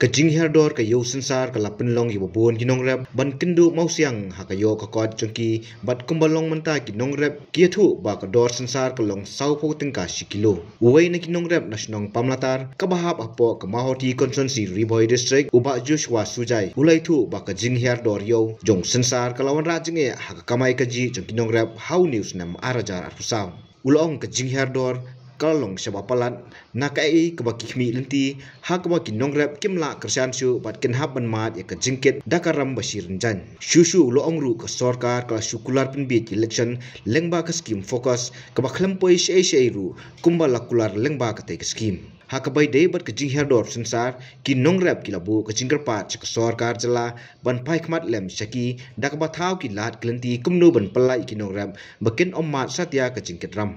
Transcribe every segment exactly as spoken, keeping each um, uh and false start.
Ka jinghiar dor ka ïew synsar ka la pynlong ïa ba bun ki nongrep ban kynduh mawsiang ha ka ïew ka kot jong ki, bad kumba long mynta ki nongrep ki ïathuh ba ka dor synsar ka long sawphew tyngka shi kilo. Uwei na ki nongrep na shnong Pamlatar kaba hap hapoh ka Mawhati Constituency, Ri Bhoi District, u Bah Joshua Sujai, u la ïathuh ba ka jinghiar dor ïew jong synsar ka la wanrah jingeh ha ka kamai kajih jong ki nongrep ha une u snem ar hajar arphew saw. U la ong ka jinghiar dor ka la long shaba palat na kaei kaba ki khmih lynti, ha kaba ki nongrep kim lah kyrshan shuh bad kin hap ban mad ïa ka jingkit da ka ram ba shi rynjang. Shuh shuh u la ong ruh ka sorkar ka la shu kular pynbiej election lyngba ka skim FOCUS kaba khlem poi shaei shaei ruh kumba la kular lyngba katei ka skim. Ha kaba ïadei bad ka jinghiar dor synsar, ki nongrep ki la buh ka jingkyrpad sha ka sorkar jylla ban phai khmat lem sha ki da kaba thaw ki lad ki lynti kumno ban pyllait ïa ki nongrep ba kin ym mad satia ka jingkit ram.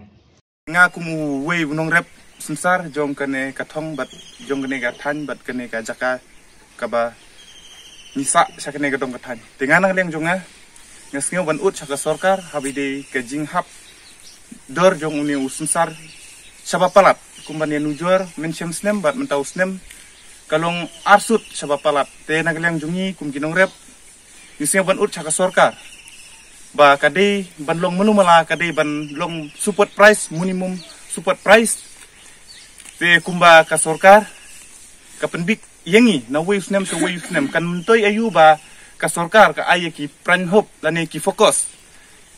Nga kum uwei u nongrep synsar jong kane ka thong bad jong kane ka thaiñ bad kane ka jaka kaba ngi sah sha kane ka dong ka thaiñ. Te nga na ka liang jong nga, nga sngew ban ud sha ka sorkar haba ïadei ka jinghap dor jong une u synsar shaba palat kumba ïa nujor mynshem snem bad mynta u snem ka long arsut shaba palat. Te na ka liang jong ngi kum ki nongrep, ngi sngew ban ud sha ka sorkar ba ka dei ban long malu mala, ka dei ban long support price, minimum support price. Te kumba ka sorkar ka pynbiej ïa ngi na uwei u snem sha uwei u snem, kan myntoi aïu ba ka sorkar ka ai ïa ki prime hub lane ki FOCUS.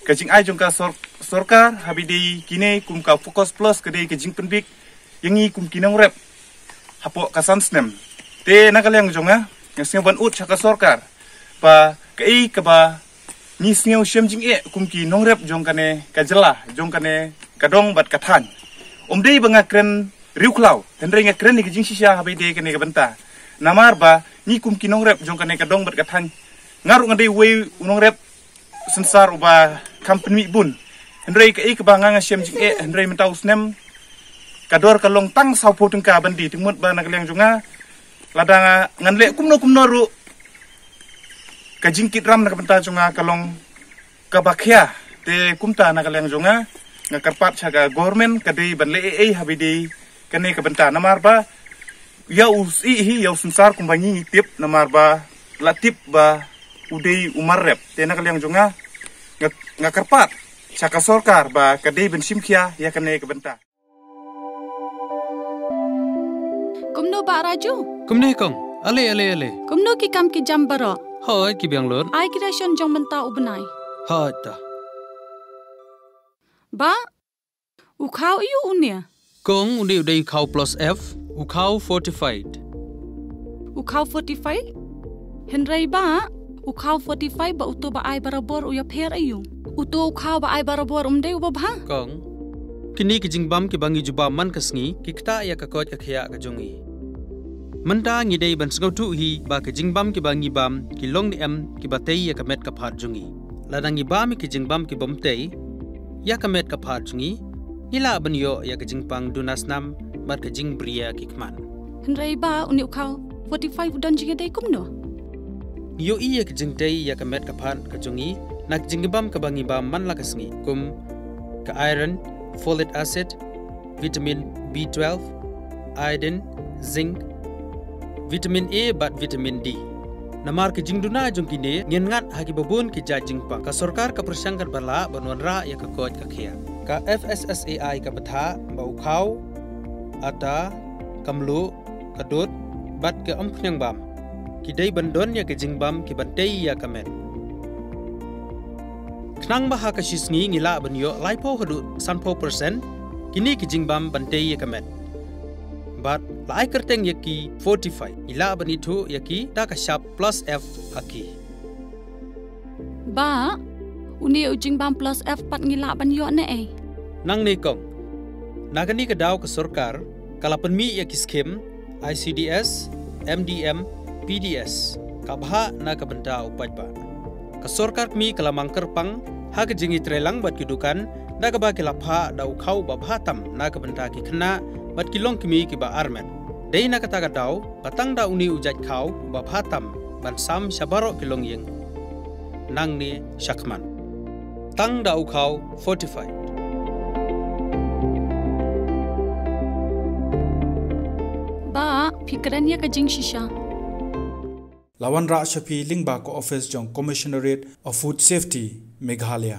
Ka jingai jong ka sor-, sorkar haba ïadei kine kum ka FOCUS Plus ka dei ka jingpynbiej ïa ngi kum ki nongrep hapoh ka san snem. Te na ka liang jong nga, nga sngew ban ud sha ka sorkar ba kaei kaba ngi sngew shem jingeh kum ki nongrep jong kane ka jylla, jong kane ka dong bad ka thaiñ. Ym dei ba nga kren riewkhlaw, hynrei nga kren ïa ka jingshisha haba ïadei kane ka bynta. Namar ba ngi kum ki nongrep jong kane ka dong bad ka thaiñ, nga ruh nga dei uwei u nongrep synsar uba kham pynmih bun. Hynrei kaei kaba nga nga shem jingeh, hynrei mynta u snem ka dor ka long tang sawphew tyngka ban die, te mut ba na ka liang jong nga, lada nga, ngan leh kumno kumno ruh, ka jingkit ram na ka bynta jong nga ka long kaba khia. Te kumta na ka liang jong nga, nga kyrpad sha ka government ka dei ban leh ei ei haba ïadei kane ka bynta. Namar ba ïa u sih hi, ïa u synsar kumba ngi ngi tip, namar ba la tip ba u dei u mar rep. Te na ka liang jong nga, nga, nga kyrpad sha ka sorkar ba ka dei ban shim khia ïa kane ka bynta. Kumno Bah Raju? Kumne kong. Ale, ale, ale. Kumno ki kam ki jam baroh? Hoi, ki biang lut. Ai ki ration jong mynta u bnai. Hoi ta. Bah, u khaw aiu une? Kong, une u dei u khaw plus F, u khaw fortified. U khaw fortified? Hynrei Bah, u khaw fortified bad uto ba ai barabor u ïapher aiu? Uto u khaw ba ai barabor um dei uba bha? Kong, kine ki jingbam kiba ngi ju bam man ka sngi ki ktah ïa ka koit ka khiah ka jong ngi. Mynta ngi dei ban sngewthuh hi ba ki jingbam kiba ngi bam ki long ne em kiba tei ïa ka met ka phad jong ngi. Lada ngi bam ïa ki jingbam kibym tei ïa ka met ka phad jong ngi, ngi lah ban ïoh ïa ka jingpang duna snam bad ka jingbriew ki khmat. Hynrei Bah, une u khaw fortified u don jingïadei kumno? Ngi ïohi ïa ka jingtei ïa ka met ka phad ka jong ngi na ka jingbam kaba ngi bam man la ka sngi, kum ka iron, folic acid, vitamin B twelve, iodine, zinc, vitamin A bad vitamin D. Namar ka jingduna jong kine, ngin ngat ha kiba bun ki jait jingpang. Ka sorkar ka pyrshang katba lah ban wanrah ïa ka koit ka khiah. Ka F S S A I ka bthah ba u khaw, ata, ka mluh, ka dud bad ka umphniang bam ki dei ban don ïa ki jingbam kiban tei ïa ka met. Khnang ba ha ka shi sngi ngi lah ban ïoh laiphew haduh sanphew percent kine ki jingbam ban tei ïa ka met. Bad la ai kyrteng ïa ki fortified, ngi lah ban ithuh ïa ki da ka shap plus F ha ki. Bah, une u jingbam plus F pat ngi lah ban ïoh ne ei? Nangne kong. Na kane ka daw ka sorkar ka la pynmih ïa ki skim I C D S, M D M, P D S, ka bha na ka bynta u paidbah. Ka sorkar kmie ka la mang kyrpang ha ka jingïatreilang bad ki dukan da kaba ki la phah da u khaw ba bha tam na ka bynta ki khynnah bad ki longkmie kiba armet. Dei na kata ka daw ba tang da une u jait khaw uba bha tam ban sam sha baroh ki longïing nangne shakhmat. Tang da u khaw fortified. Bah, phi kren ïa ka jingshisha. la wanrah sha phi lyngba ka office jong Commissionerate of Food Safety, Meghalaya.